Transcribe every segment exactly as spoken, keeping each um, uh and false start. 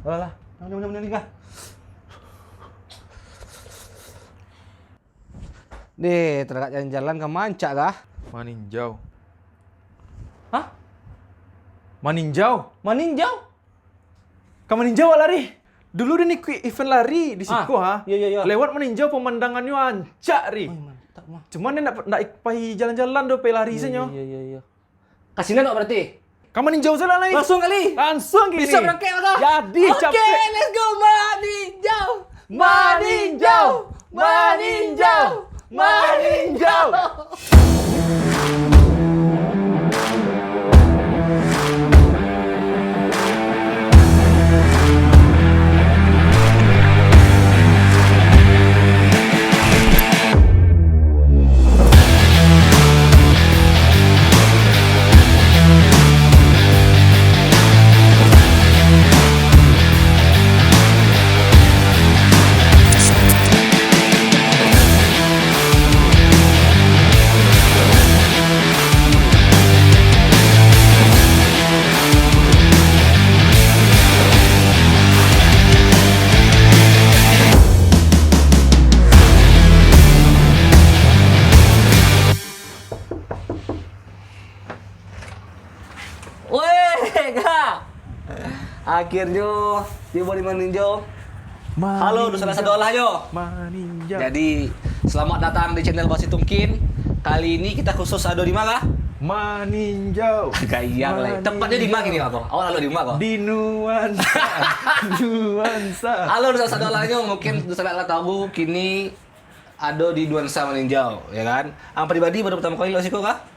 Alah, lah. Jangan, jangan, jangan, jangan. Deh, tagak jalan-jalan ka mancak kah? Maninjau. Hah? Maninjau? Maninjau? Ka Maninjau awak lari? Dulu den ikuik event lari di siko, ha? Iyo, iyo, iyo. Lewat Maninjau pemandangannyo ancak, Ri. Oi, mantap, mah. Cuman den ndak, ndak pai jalan-jalan doh, pai lari sajo. Iyo, iyo, iyo, iyo. Ka sinan awak berarti? Ka Maninjau sajo lah, lai. Langsuang kali? Langsuang kini. Bisa barangkek, mah, kah? Jadi, capek. Oke, let's go, Maninjau. Maninjau, Maninjau, Maninjau. Weh, Kak. Akhirnyo tibo di Maninjau. Halo, dusanak sadolahnyo. Maninjau. Jadi, selamat datang di channel Basi Tungkin. Kali ini kita khusus ado di ma, Kak? Maninjau. Gaya, lai. Tempatnyo di ma kini, Kak? Awak lalu di ma, Kak? Di Nuansa. Nuansa. Halo, dusanak sadolahnyo. Mungkin dusanak lah tahu, kini ado di Nuansa Maninjau, ya kan? Ang pribadi baru pertama kali lewat siko kah?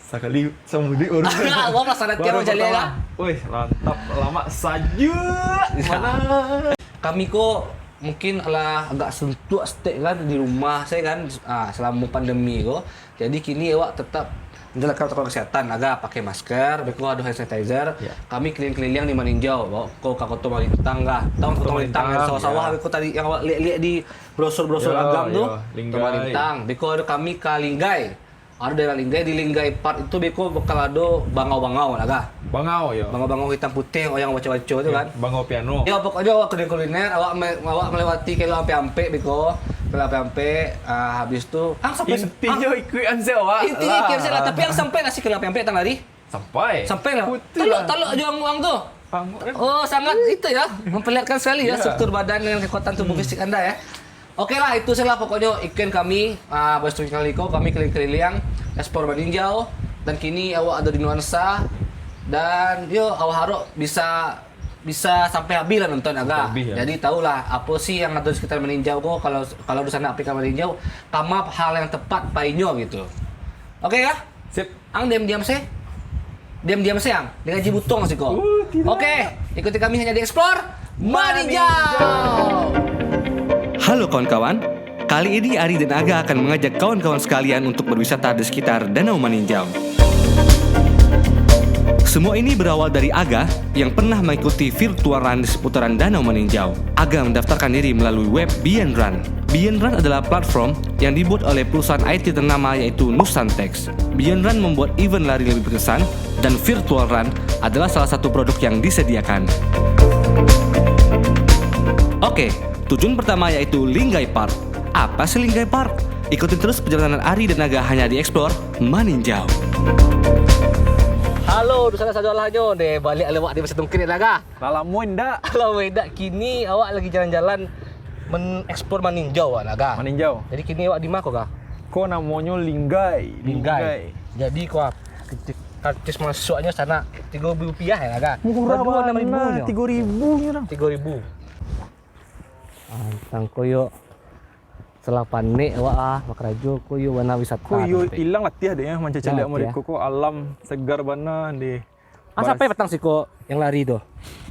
Sakali samudik baru. Wah, pelasaraan tiang macam ni lah. Wih, mantap, lamak, sajuak. Ya. Mana? Kami ko mungkin lah agak suntuak setek kan di rumah, saya kan, ah, selama pandemi ko. Jadi kini awak tetap menjalankan protokol kesehatan, agak pakai masker, beko ado hand sanitizer. Ya. Kami keliling-keliling di Maninjau, bawa ko ka Koto Malintang kah. Tahu Koto Malintang, yang sawah-sawah, ya. Beko tadi yang awak liek-liek di brosur-brosur Agam tu, Koto Malintang. Beko ado kami ka Linggai. Ado daerah Linggai, di Linggai Park itu beko bakal ado bangau-bangau lah kah? Bangau, yo. Bangau-bangau hitam putih, yang baco-baco tu kan. Bangau piano. Yo, pokoknyo awak kuliner-kuliner, awak me-, awak melewati Kelo Ampek-ampek beko. Kelo Ampek-ampek, ah, habis tu, ang sampai. Intinyo ikuik ansel awak. Intinyo ikuik ansel lah, tapi ang sampai nasi Kelo Ampek-ampek tang lari? Sampai. Sampai lah. Talok, talok jo anguak ang tu. Anguak kan? Oh, sangat itu ya, memperlihatkan sekali ya struktur badan dengan kekuatan tubuh fisik anda ya. Oke lah, itu sajo lah pokoknyo iklan kami, ah, Basi Tungkin kali ko, kami keliling-keliling, explore Maninjau, dan kini awak ado di Nuansa, dan yo, awak harap bisa, bisa sampai habis lah nonton, agak. Sampai habis, ya. Jadi, tahulah apo sih yang ado di sekitar Maninjau ko, kalau, kalau dusanak pai ka Maninjau, kama hal yang tepat painyo gitu. Oke kah? Sip. Ang diam-diam se. Diam-diam se ang. Digaji butuang siko. Uh, tidak. Oke, ikuti kami hanya di Explore Maninjau. Halo kawan-kawan, kali ini Ari dan Aga akan mengajak kawan-kawan sekalian untuk berwisata di sekitar Danau Maninjau. Semua ini berawal dari Aga yang pernah mengikuti virtual run di seputaran Danau Maninjau. Aga mendaftarkan diri melalui web Beyond Run. Beyond Run adalah platform yang dibuat oleh perusahaan I T ternama yaitu Nusantex. Beyond Run membuat event lari lebih berkesan dan virtual run adalah salah satu produk yang disediakan. Oke, tujuan pertama yaitu Linggai Park. Apa sih Linggai Park? Ikuti terus perjalanan Ari dan Aga hanya di Explore Maninjau. Halo, dusanak sadolahnyo, deh, baliak lewat di Basi Tungkin ni, Aga. Lah lamo indak. Lamo indak. Kini awak lagi jalan-jalan men-explore Maninjau, Aga. Maninjau. Jadi kini awak di ma ko, Aga? Ko namonyo Linggai. Linggai. Linggai. Jadi ko, ah, karcis masuaknyo sanak tigo ribu rupiah ya, Aga? Murah bana, enam ribu nyo. Tigo ribu nyo, Bang. Tigo ribu. Ah, tang koyo salah panek awak ah, bakarajo koyo bana wisata. Koyo ilang latiah dek nyo, mancaliak mereka ko, alam segar bana deh. Ah, sampai patang siko yang lari tu.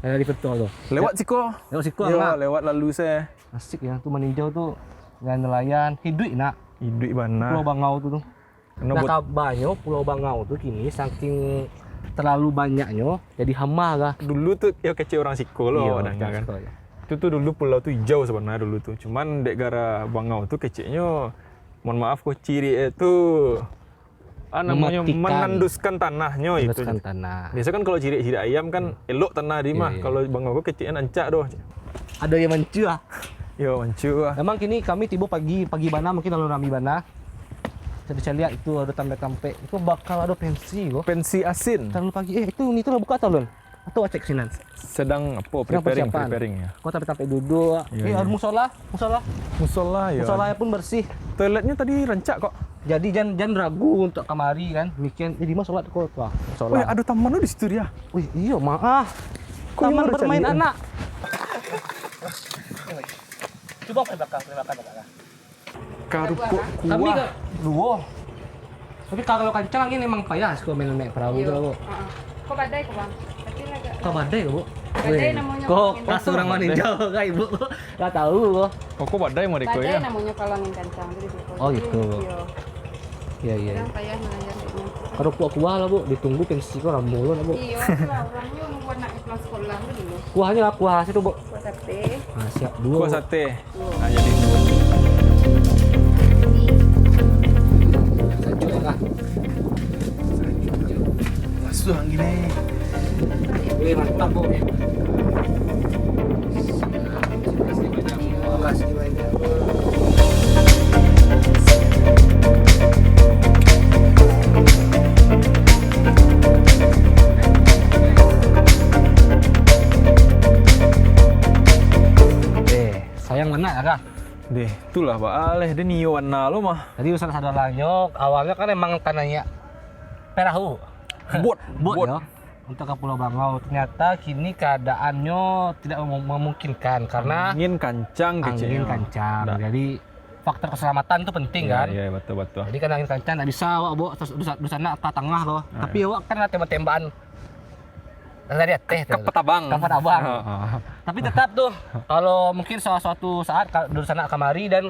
Yang lari virtual tu. Lewat siko. Lewat siko, yo, Mak. Lewat lalu se. Asik ya, tu Maninjau tu. Dengan nelayan, hiduik nak. Hiduik bana. Pulau Bangau tu, tu. Nah, kabanyo Pulau Bangau tu kini saking terlalu banyaknyo, jadi hama lah. Dulu tu, yo, kecek urang siko lo, iyo, urang siko, yo. Itu tu dulu pulau tu ijau sebenarnyo dulu tu. Cuman dek gara bangau tu keceknyo, mohon maaf ko, ciri e tu Ah, namonyo mematikan. Mananduskan tanahnyo itu. Mananduskan tanah. Biaso kan kalau cirik-cirik ayam kan elok tanah di mah. Iya, iya. Kalau bangau ko keceknyo rancak doh. Ado yang mancua. Yo, mancua. Memang kini kami tibo pagi, pagi bana, mungkin alun rami bana. Jadi saya lihat itu ado tampek-tampek. Itu bakal ado pensi ko. Pensi asin. Terlalu pagi. Eh, itu, itu lah buka tu, Lun. Atau cek sinan? Sedang apo, sedang preparing, persiapan. Preparing, ya. Ko tampek-tampek duduk. Iya, eh, iya. Ado musola, musola. Musola, ya. Musola pun bersih. Toiletnya tadi rancak kok. Jadi jan, jan ragu untuk kamari kan. Weekend, eh, di mana solat ko tu? Ah, musola. Wih, ado taman tu di situ dia. Wih, iyo, maaf. Kok taman bermain anak. Coba pakai belakang, pakai belakang, pakai belakang. Karupuak kuah. Kami ka-, duo. Tapi kalau kancang angin emang payah siko main naik perahu tu, Buk. Iyo. Ha. Kok badai ko, Bang? Tapi agak. Kok badai ko, Buk? Badai namonyo. Kok pas urang maninjau ka Ibu? Ndak tahu ko. Oh, kok badai mah deko, ya? Badai namonyo kalau angin kancang tu di situ. Oh, gitu. Iyo. Iya, iya. Kadang payah melayar dek nyo. Karupuak kuah lah, Buk. Ditunggu pensi ko rambo lo, Buk. Iyo, lah, urangnyo nunggu anak pulang sekolah tu dulu. Kuahnyo lah, kuah situ, Buk. Kuah sate. Ah, siap, duo. Kuah sate. Nah, jadi. Sajuk lah. Masuk angin ni. Weh, mantap, Buk. Makasih banyak. Eh, sayang bana, Kak. Deh, itulah baaleh, den iyo bana lo mah. Jadi, Ustaz Sadolanyo, awalnyo kan emang ka naiak perahu. Bot, bot, bot, yo, untuk ka Pulau Bangau. Ternyata kini keadaannyo tidak mem-, memungkinkan karena angin kancang keceknyo. Angin kancang. Ndak. Jadi, faktor keselamatan tu penting, iya, kan? Iya, betul, betul. Jadi, karena angin kancang, ndak bisa awak bawa terus, terus, terus anak ka tangah ko. Ah, tapi iya, awak kan ado tembak-tembakan dari ateh tu. Kapal tabang. Kapal tabang. Heeh. Tapi tetap tu, kalau mungkin salah suatu saat, ka-, dunsanak kamari dan,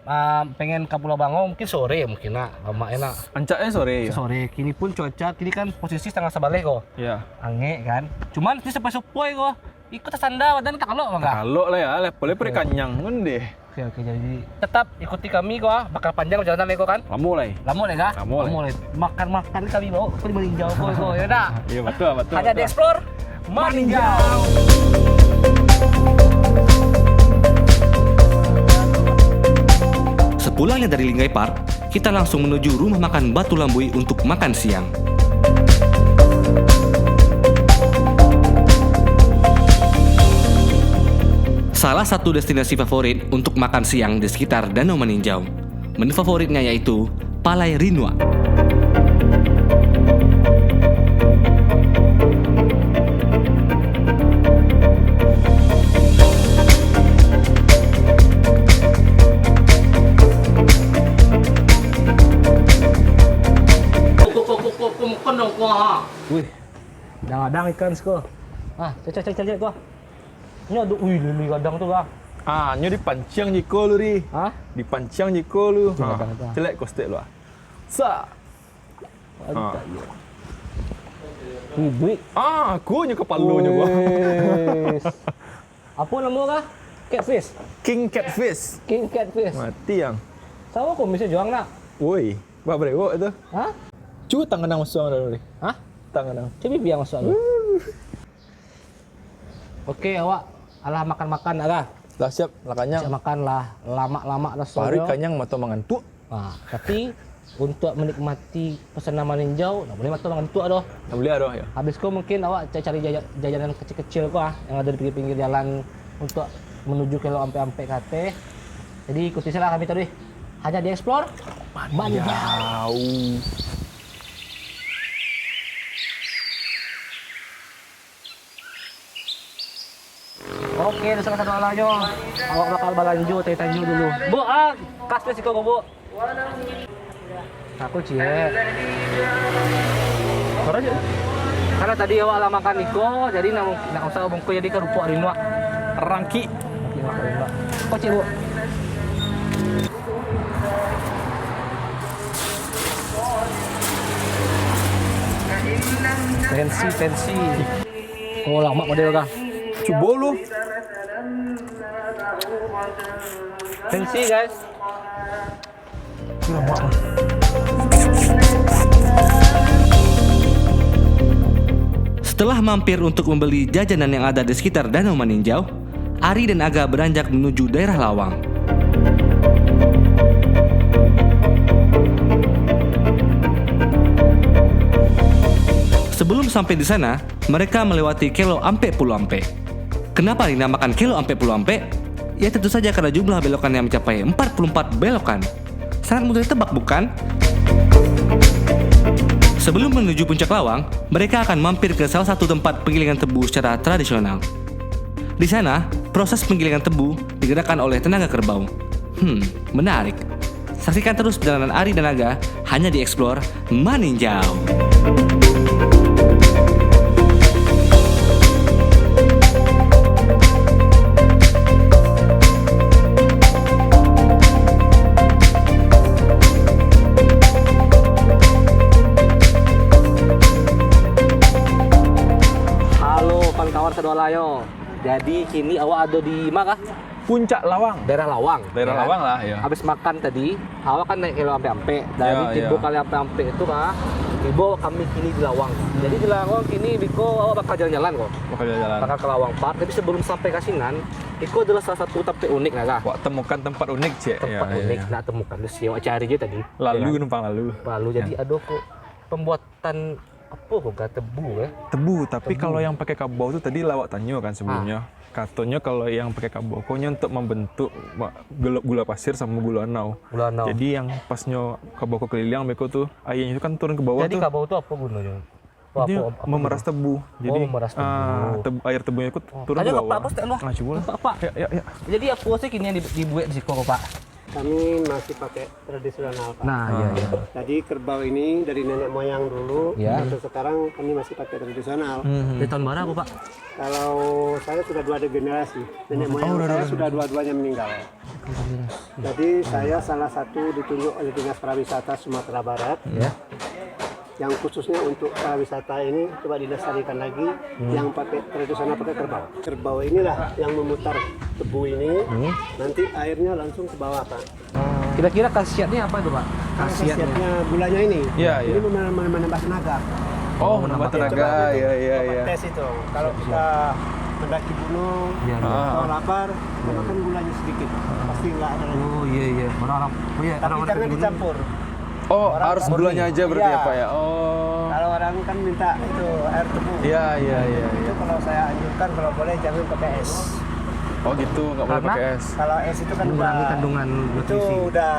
ah, pengen ka Pulau Bangau, mungkin sore mungkin nak, lamak enak. Rancaknyo sore, ya? Sore. Kini pun cuaca, kini kan posisi satangah sabaleh ko. Iya. Angek kan. Cuman, di sepoi-sepoi ko, iko tasanda badan takalok, Bang, kah? Takalok lah ya, lah, boleh perikanyang pun deh. Oke, oke, jadi tetap ikuti kami ko, ah. Bakal panjang perjalanan ko kan? Lamo lai. Lamo lai kah? Lamo lai. Lamo lai. Makan-makan kami bawa, kau di maninjau ko, ko, ya dah? Iya, betul, betul, hanya betul. Di-explore Maninjau. Sepulangnya dari Linggai Park, kita langsung menuju rumah makan Batu Lambui untuk makan siang. Salah satu destinasi favorit untuk makan siang di sekitar Danau Maninjau. Menu favoritnya yaitu palai rinuak. Wih, gadang-gadang ikan siko. Ah, cek, cek, cek, cek, ko. Nyo ado, ui, lili gadang tu, Bang. Ah, nyo dipanciang jiko lu, Ri. Hah? Dipanciang jiko lu. Itu ha, gadang tu, ah. Celek ko stek lu, ah. Sa. Aduh, ha. Tak, iya. Ui, duit. Ah, aku nyo kapalo nyo, Bang. Wes. Apo namo kah? Catfish. King catfish. King catfish. Mati ang. Samo ko misi juang nak. Woi, babrewok tu. Hah? Cubo tangan ang masuak dulu, Ri. Hah? Tangan ang. Cubo biang masuak dulu. Wuh. Oke, awak alah makan-makan dah kah? Lah siap, lah kanyang. Siap makan lah, lamak-lamak rasonyo. Paruik kanyang, mato mangantuak. Nah, tapi untuak manikmati pesanan maninjau, ndak buliah mato mangantuak doh. Ndak buliah doh, yo. Habis ko mungkin awak ca-, cari jaja-, jajanan kecil-kecil ko ah, yang ado di pinggir-pinggir jalan untuak manuju ka elok ampek-ampek ka ateh. Jadi ikuti sajolah kami tadi. Hanya di Explore Maninjau. Maninjau. Oke, salah satu alanyo. Awak bakal balanjo tanyo-tanyo dulu. Bu, ah, kas tu siko, Bu. Aku ciek. Suara je. Karena tadi awak lah makan iko, jadi nak, nak usah bungkus jadi karupuak rinuak. Rangki. Rangki makan rinuak. Kocek, Bu. Pensi, pensi. Oh, lamak model kah? Cubo lu. Pensi, guys. Lamak, Bang. Setelah mampir untuk membeli jajanan yang ada di sekitar Danau Maninjau, Ari dan Aga beranjak menuju daerah Lawang. Sebelum sampai di sana, mereka melewati Kelo Ampek Puluah Ampek. Kenapa dinamakan Kelo Ampek Puluah Ampek? Ya, tentu saja karena jumlah belokan yang mencapai empat puluh empat belokan. Sangat mudah ditebak, bukan? Sebelum menuju Puncak Lawang, mereka akan mampir ke salah satu tempat penggilingan tebu secara tradisional. Di sana, proses penggilingan tebu digerakkan oleh tenaga kerbau. Hmm, menarik. Saksikan terus perjalanan Ari dan Aga hanya di Explore Maninjau. Halo, kawan-kawan sadolayo. Jadi, kini awak ado di ma kah? Puncak Lawang. Daerah Lawang, Daerah ya kan? Lawang lah, ya. Habis makan tadi, awak kan naik Kelo Ampek-ampek. Dari Ya, Tibo ya. Kali Ampek-ampek itu kah, tibo kami kini di Lawang. Hmm. Jadi, di Lawang kini biko awak bakal jalan-jalan ko. Bakal jalan-jalan. Bakal ke Lawang Park, tapi sebelum sampai ka sinan, iko adalah salah satu tempat unik lah kah. Wak temukan tempat unik, cek. Tempat Ya, ya, unik, ya. Nak temukan. Terus, ya, awak cari je tadi. Lalu Ya kan? numpang lalu. Lalu, jadi Ya. ado ko pembuatan apo ko kah, tebu kah? Tebu, tapi Tebu. kalau yang pakai kabau tu tadi lah awak tanyo kan sebelumnyo. Ah. Katonyo kalau yang pakai kabau ko nyo untuk membentuk ma-, gula, gula pasir samo gula anau. Gula anau. Jadi yang pas nyo kabau ko keliling beko tu, aianyo tu kan turun ke bawah Jadi tu. kabau tu apo gunonyo? Apo, Dia apo, apo memeras gunonyo? tebu. Jadi, Oh, memeras tebu. ah, tebu, air tebunyo ko Oh, turun ke tanyo ka bawah. Pak Bos, tak lu, ah. Ah, cubo lah. Pak, Pak. Ya, ya, ya. Jadi apo sih kini yang di-, dibuek di siko ko, Pak? Kami masih pakai tradisional, Pak. Nah, iya, iya. Jadi kerbau ini dari nenek moyang dulu, Ya. sampai sekarang kami masih pakai tradisional. Hmm. Dari tahun bara, Pak? Kalau saya sudah dua generasi. Nenek Oh, moyang udah saya dua sudah generasi. dua-duanya meninggal. Oke, generasi. Jadi saya salah satu ditunjuk oleh Dinas Pariwisata Sumatera Barat. Ya. Yang khususnya untuk pariwisata ini coba dilestarikan lagi, Hmm. yang pakai tradisional pakai kerbau. Kerbau inilah yang memutar tebu ini, Hmm. nanti airnya langsung ke bawah, Pak. Kira-kira khasiatnya apa itu, Pak? Khasiatnya. Khasiatnya gulanya ini. Iya, Ini iya. mem-, mem-, menambah tenaga. Oh, menambah Oke, tenaga. coba dulu. Iya, iya, Coba iya. tes itu. Kalau Siap, kita siap. mendaki gunung, Iya, iya. Ah. atau lapar, Iya. makan gulanya sedikit. Pasti nggak ada lagi. Oh, iya, iya. Orang-orang, oh, iya, Tapi orang-orang jangan gunung. dicampur. Oh, Orang harus kan gulanya aja berarti Iya. ya, Pak, ya? Oh. Kalau orang kan minta itu, air tebu. Iya, iya, iya, Itu iya. kalau saya anjurkan, kalau boleh jangan pakai es. Oh, gitu, nggak boleh Karena pakai es. kalau es itu kan Mengurangi udah, kandungan itu nutrisi. udah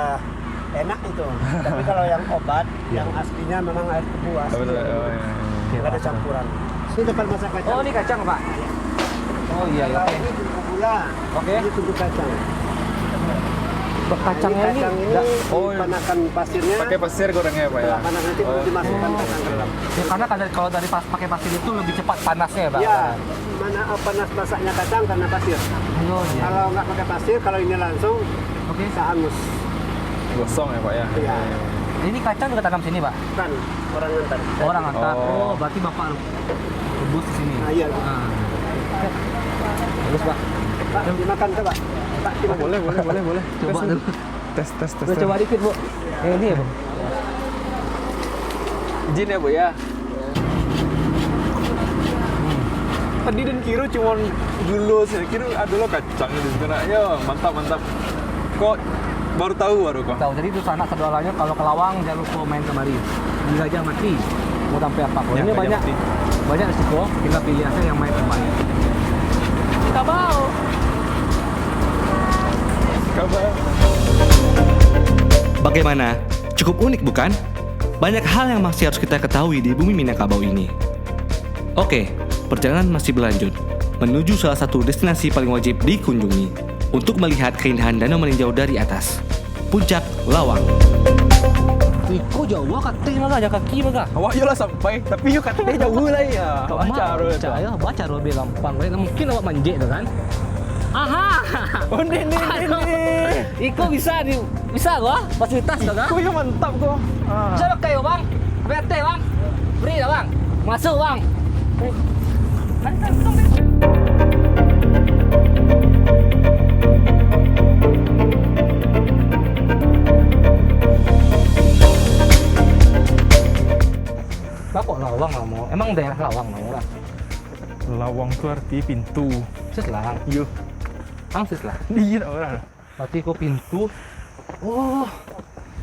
enak itu. Tapi kalau yang obat, Iya. yang aslinya memang air tebu Oh, asli. betul. Oh, iya, iya. Oke, Nggak ada Pak. campuran. Ini tempat masak kacang. Oh, ini kacang, Pak? Oh, iya, iya, Kalau oke. ini bumbu gula, Oke. ini bumbu kacang. Berkacangnya Ini ini kacang ini nggak Oh, iya. dipanakan pasirnya. Pakai pasir gorengnya, Pak, ya? Setelah panas nanti baru Oh, dimasukkan oke. kacang ke dalam. Ya, karena kalau dari, kalau dari pas-, pakai pasir itu lebih cepat panasnya ya, Pak? Ya, mana, eh, panas masaknya kacang karena pasir. Oh, iya. Kalau nggak pakai pasir, kalau ini langsung, Oke. bisa angus. Gosong ya, Pak, ya? Iya. Ini kacang juga tanam sini, Pak? Bukan, orang antar. Orang antar. Oh. Oh, berarti Bapak rebus di sini? Ah, iya. Ah. Bagus, Pak. Pak, dimakan, coba. Pak, Oh, dimakan. boleh, boleh, boleh, boleh. Coba Tes, dulu. tes, tes, Udah tes. coba dikit, Bu. Yang ini ya, Bu? Izin ya, Bu, ya. Tadi den kiro cuma gulo saja, kiro ado lo kacang di situ, nak. Yo, mantap, mantap. Kok baru tahu baru kok? Tahu. Jadi, dunsanak sadolahnyo, kalau ke Lawang, jangan lupa main kemari. Di Gajah Mati. Mau sampai apa pun. Ya, Ini Gajah banyak, Mati. banyak di siko. Tinggal pilih aja yang main terbaik. Kabau. Kabau. Bagaimana? Cukup unik, bukan? Banyak hal yang masih harus kita ketahui di bumi Minangkabau ini. Oke, perjalanan masih berlanjut menuju salah satu destinasi paling wajib dikunjungi untuk melihat keindahan Danau Maninjau dari atas, Puncak Lawang. Iko jauah kateh mah, jalan kaki mah. Awak yo lah sampai, tapi yo kateh jauah lah ya. Kok Baca mah, roh tu. Baca yo, baca roh lebih gampang. Mungkin awak manjek tu kan. Aha. Oh, ni, ni, ni, Aduh. ni. Iko bisa di, bisa ko, fasilitas ko, kan? Iko yo mantap ko. Ah. Bisa pakai yo, Bang. Sampai ateh, Bang. Beri lah, Bang. Masuk, Bang. Mari, mari, mari, mari. Bakok lah, Bang, lamo. Emang daerah Lawang namo lah? Lawang tu arti pintu. Sis lah. Iyo. Ang sis lah. Di nak orang. Berarti ko pintu. Oh.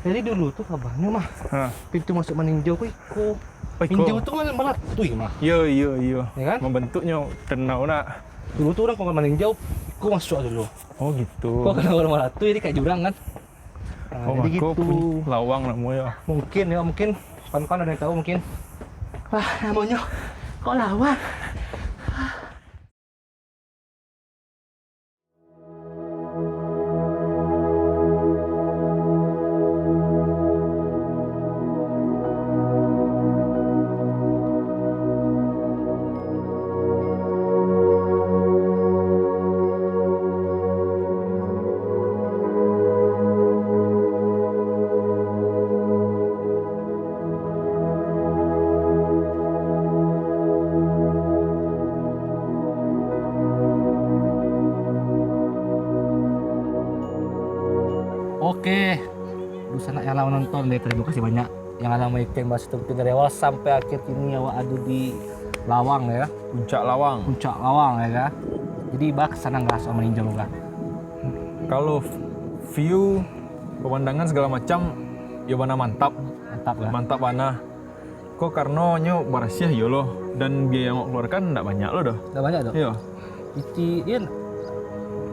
Jadi dulu tu kabarnyo mah. Ha. Pintu masuk Maninjau ko iko. Oh, iko. Maninjau tu kan malatui mah. Iyo, iyo, iyo. Ya kan? Membentuknyo tenau nak. Dulu tu orang kalau Maninjau, ko masuk dulu. Oh, gitu. Ko kalau orang malatui jadi kayak jurang kan. Nah, oh, jadi mako gitu. Lawang namonyo. Mungkin ya, mungkin kawan-kawan ada yang tahu mungkin. Wah, namonyo kok Lawang? Oke, dunsanak yang lah manonton, deh, tarimo kasih banyak yang lah maikuik Basitungkin dari awal sampai akhir kini awak ado di Lawang, ya. Puncak Lawang. Puncak Lawang, ya, kan? Jadi, bah, sanang lah sama ninja, lah. Kalau view, pemandangan segala macam, yo bana mantap. Mantap, lah. Mantap bana. Ko karano nyo barasiah iyo lo, dan biaya yang awak keluarkan ndak banyak lo doh. Ndak banyak doh. Iyo. Iti, iyo,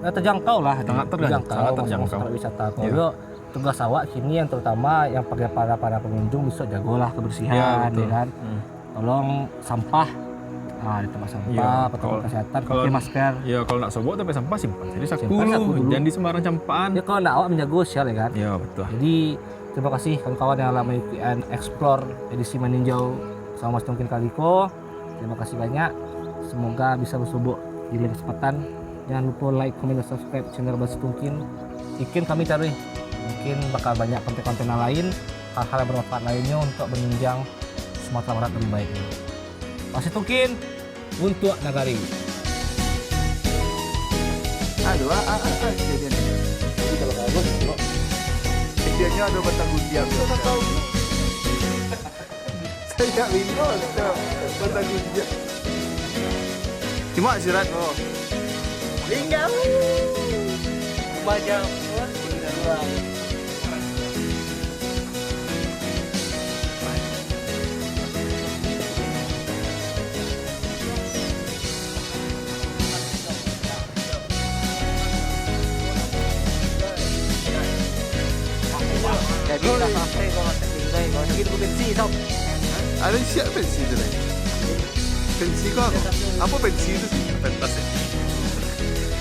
terjangkau lah. Sangat terjangkau, sangat terjangkau. Masalah wisata ko. Iyo. Yo, tugas awak kini yang terutama yang pakai para, para pengunjung besok jagolah kebersihan, ya, betul, ya kan? Hmm. Tolong sampah, ah, di tempat sampah, protokol kesehatan, pakai masker. Iyo, kalau ndak sobok tapi sampah simpan sajo di saku. Simpan saku dulu. Jan di sembarang campakan. Ya, kalau ndak awak manjago sia, ya kan? Iyo, betul. Jadi, terima kasih kawan-kawan yang lah mengikuti explore edisi Maninjau sama Basitungkin kali ko. Terima kasih banyak. Semoga bisa basobok di lain kesempatan. Jangan lupa like, komen, dan subscribe channel Basitungkin. Ikin kami taruih. Mungkin bakal banyak konten-konten yang lain, hal-hal yang bermanfaat lainnya untuk menunjang Sumatera Barat lebih baik. Basitungkin untuk nagari. Aduh, ah, ah, ah, ah, kejadian ni. Jadi kalau bagus, kok. Kejadiannya ada batang gundiang. Saya tak minum, batang gundiang. Cuma sirat. Oh. Tinggal. Banyak. Jadi, dah sampai kau makan tinggal, kau ni kita pensi, tau. Ada siap pensi tu, Nek? Pensi kau apa? Apa pensi tu? Pentas, ya?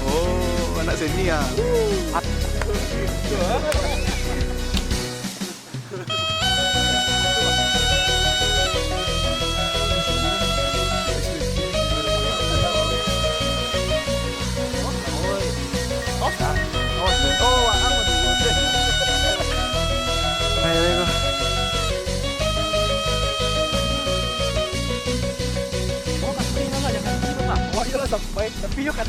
Oh, anak seni, ah. Wah, iyalah sampai, tapi yo kan.